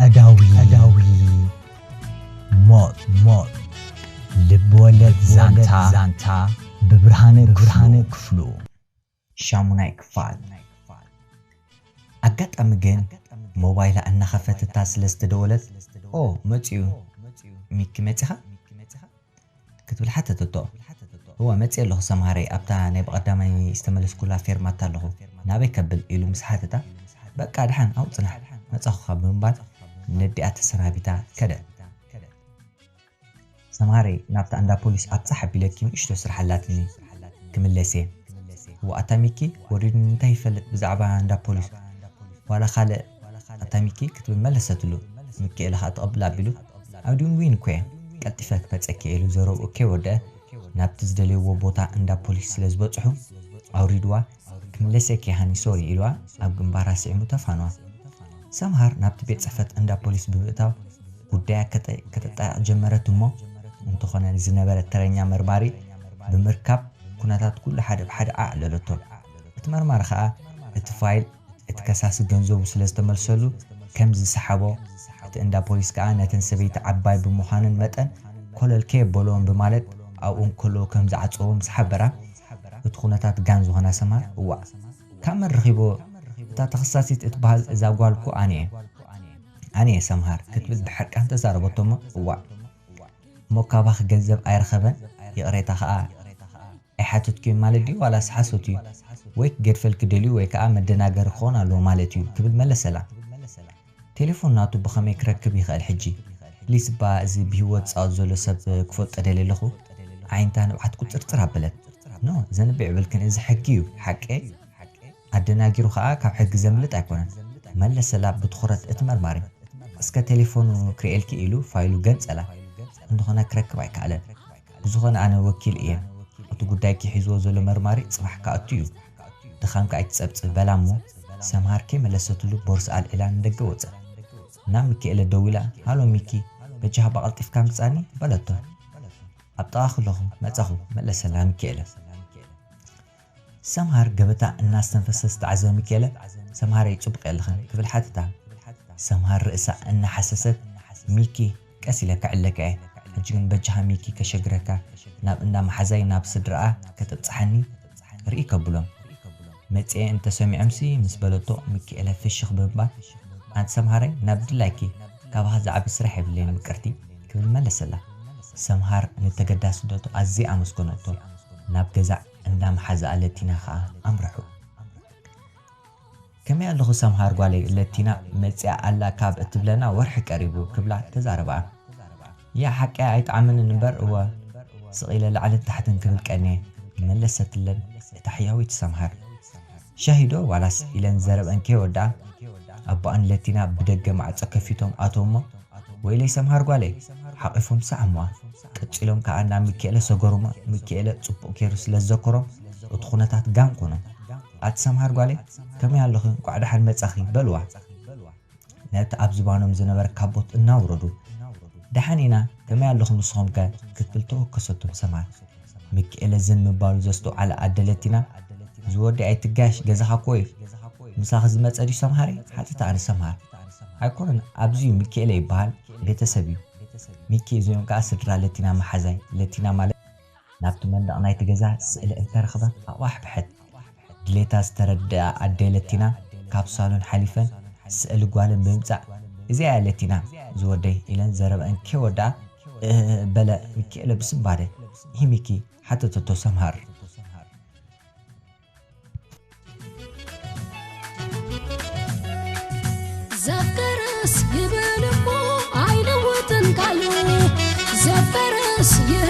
ኣዳዊ ኣዳዊ ሞት ሞት ልብ ወለድ ዛንታ ዛንታ ብብርሃነ ብብርሃነ ክፍሉ። ክፍሉ። ሻሙናይ ክፋል። ኣጋጣሚ ግን ሞባይላ እናኸፈተታ ስለ ዝተደወለት፣ "ኦ፣ መጺኡ። ሚኪ መጺኻ?" ክትብል ሓተተቶ። "እወ፣ መጺእ ኣለኹ ሰምሃረይ፣ ኣብታ ናይ ብቐዳማይ ዝተመለስኩላ ፌርማታ ኣለኹ። ናበይ ከብል?" ኢሉ ምስ ሓተታ፣ "በቃ፣ ደሓን ኣብኡ ጽናሕ፣ መጻኹኻ" ብምባል ነዲኣ ተሰናቢታ ከደ። ሰምሃረይ፣ ናብታ እንዳ ፖሊስ ኣብ ጻሕ ኣቢለኪ ንእሽቶ ስራሕ ኣላትኒ፣ ክምለስ እየ። "እወ፣ ኣታ ሚኪ ወሪዱኒ እንታይ ይፈልጥ ብዛዕባ እንዳ ፖሊስ ዋላ ካልእ ኣታ ሚኪ?" ክትብል መለሰትሉ። ሚኪኤለ ኸኣ ተቐብል ኣቢሉ፣ "ኣብ ዲን ዊን እኮ እየ፣ ቀልጢፈ ክመጸኪ" ኢሉ ዘረብኡ ከይወደአ ናብቲ ዝደለይዎ ቦታ እንዳ ፖሊስ ስለ ዝበጽሑ፣ ኣውሪድዋ፣ "ክምለሰኪ ሃኒ፣ ሶሪ" ኢልዋ ኣብ ግንባራ ስዒሙ ተፋንዋ። ሰምሃር ናብቲ ቤት ጽሕፈት እንዳ ፖሊስ ብምእታው ጉዳያ ከጠ-፣ ከተጣይቕ ጀመረት እሞ፣ እንተኾነ ዝነበረ ተረኛ መርማሪ ብምርካብ ኩነታት ኩሉ ሓደ ብሓደ ኣዕለለቶ። እቲ መርማሪ ኸኣ እቲ ፋይል እቲ ከሳሲ ገንዘቡ ስለ ዝተመልሰሉ ከም ዝሰሓቦ፣ እቲ እንዳ ፖሊስ ከኣ ነተን ሰበይቲ ዓባይ ብምዃነን መጠን ኮለል ከየበልኦን ብማለት ኣብኡ እንከለዉ ከም ዝዓጸዎ ምስ ሓበራ፣ እቲ ኩነታት ጋን ዝኾና ሰምሃር፣ "እዋእ፣ ካብ መን ረኺቦ? እታ ተኸሳሲት እትበሃል እዛ ጓል እኮ ኣነ እየ። ኣነ እየ ሰምሃር" ክትብል ብሕርቃን ተዛረበቶ እሞ፣ "እዋእ፣ እሞ ካባኺ ገንዘብ ኣይረኸበን? ይቕሬታ ኸኣ ኣይሓተትኩን ማለት ድዩ ዋላስ ሓሶት እዩ? ወይ ክገድፈልኪ ደልዩ ወይ ከኣ መደናገሪ ክኾን ኣለዎ ማለት እዩ" ክብል መለሰላ። "ቴሌፎን ናቱ ብኸመይ ክረክብ ይኽእል ሕጂ? ፕሊስ እባ፣ እዚ ብህይወት ዝጻወት ዘሎ ሰብ ክፈልጦ ደልየ ኣለኹ" ኣዒንታ ንብዓት ቁጽርጽር ኣበለት። "ኖ፣ ዘንቢ ይብልክን፣ እዚ ሕጊ እዩ፣ ሓቀይ? ኣደናጊሩ ከኣ ካብ ሕጊ ዘምልጥ ኣይኮነን" መለሰላ ብትኹረት እቲ መርማሪ። "እስከ ቴሌፎኑ ክርእየልኪ" ኢሉ ፋይሉ ገንጸላ። እንተኾነ ክረክብ ኣይከኣለን። "ብዝኾነ ኣነ ወኪል እየ። እቲ ጉዳይኪ ሒዝዎ ዘሎ መርማሪ ጽባሕ ክኣቱ እዩ። ድኻምኪ ኣይትጸብጽቢ" በላ እሞ፣ ሰምሃር ከይመለሰትሉ ቦርሳ ኣልዒላ ንደገ ወጸት። ናብ ሚኪኤለ ደዊላ፣ "ሃሎ ሚኪ፣ በጃኻ ብቐልጢፍካ ምጻኒ" በለቶ። "ኣብ ጥቓኺ ኣለኹ፣ መጻኹ" መለሰላ ሚኪኤለ። ሰምሃር ገበታ እናስተንፈሰ ዝተዓዘበ ሚኪኤለ፣ "ሰምሃረይ፣ ጽቡቕ የለኽን?" ክብል ሓተታ። ሰምሃር ርእሳ እናሓሰሰት፣ "ሚኪ፣ ቀስ ኢለ ከዕለካ እየ። ሕጂ ግን በጃኻ ሚኪ ከሸግረካ፣ ናብ እንዳ መሓዛይ ናብ ስድራኣ ከተብጽሓኒ ርኢ ከብሎም። መጺኤ እንተሰሚዖምሲ" ምስ በለቶ፣ ሚኪኤለ ፍሽኽ ብምባል፣ "ኣንቲ ሰምሃረይ፣ ናብ ድላይኪ፣ ካባኻ ዝዓቢ ስራሕ የብለይን ምቅርቲ" ክብል መለሰላ። ሰምሃር ንተገዳስነቱ ኣዝያ ኣመስገነቶ። ናብ ገዛ እንዳ መሓዛኣ ለቲና ኸኣ ኣምርሑ። "ከመይ ኣለኹ ሰምሃር ጓለይ፣ ለቲና መጺኣ ኣላ ካብ እትብለና ወርሒ ቀሪቡ" ክብላ ተዛረብኣ። "ያ ሓቀይ ኣይጠዓመንን እምበር፣ እወ፣ ስቕ ኢለ ላዕልን ታሕትን ክብል ቀንየ" መለሰትለን እታ ሕያወይቲ ሰምሃር። "ሻሂ ዶ ዋላስ?" ኢለን ዘረበን ከይወድኣ፣ ኣቦኣን ለቲና ብደገ ማዕጾ ከፊቶም ኣተዉ እሞ፣ "ወይለይ ሰምሃር ጓለይ!" ሓቒፎም ሰዓሙዋ። ቀጺሎም ከኣ ናብ ሚኪኤለ ሰገሩሞ። ሚኪኤለ ጽቡቕ ገይሩ ስለ ዝዘከሮም፣ እቲ ኩነታት ጋን ኮኖም። "ኣቲ ሰምሃር ጓለይ፣ ከመይ ኣለኺ? እንቋዕ ደሓን መጻኺ" በልዋ። ነቲ ኣብ ዝባኖም ዝነበረ ካቦት እናውረዱ፣ "ደሓን ኢና፣ ከመይ ኣለኹም ንስኹም ከ?" ክትብል ተወከሰቶም ሰምሃር። ሚኪኤለ ዝን ምባሉ ዘስተውዓለ ኣደ ለቲና፣ "ዝወዲ ኣይትጋሽ፣ ገዛኻ እኮ እዩ። ምሳኺ ዝመጸ ድዩ ሰምሃረይ?" ሓተታ ኣነ ሰምሃር። "ኣይኮነን፣ ኣብዚ እዩ፣ ሚኪኤለ ይበሃል፣ ቤተሰብ እዩ ሚኪ፣ እዚኦም ከኣ ስድራ ለቲና መሓዛይ።" ለቲና ማለት ናብቲ መንደቕ ናይቲ ገዛ ስእሊ እንተረኽባ ኣቕባሕብሐት። ድሌታ ዝተረድኣ ኣደ ለቲና ካብ ሳሎን ሓሊፈን ስእሊ ጓለን ብምጻእ፣ "እዚኣ እያ ለቲና ዝወደይ" ኢለን ዘረበአን ከይወድኣ፣ "እህ" በለ ሚኪኤለ ብስንባደ። "ይህ ሚኪ?" ሓተተቶ ሰምሃር። ዘፍቅርስ ይብል እሞ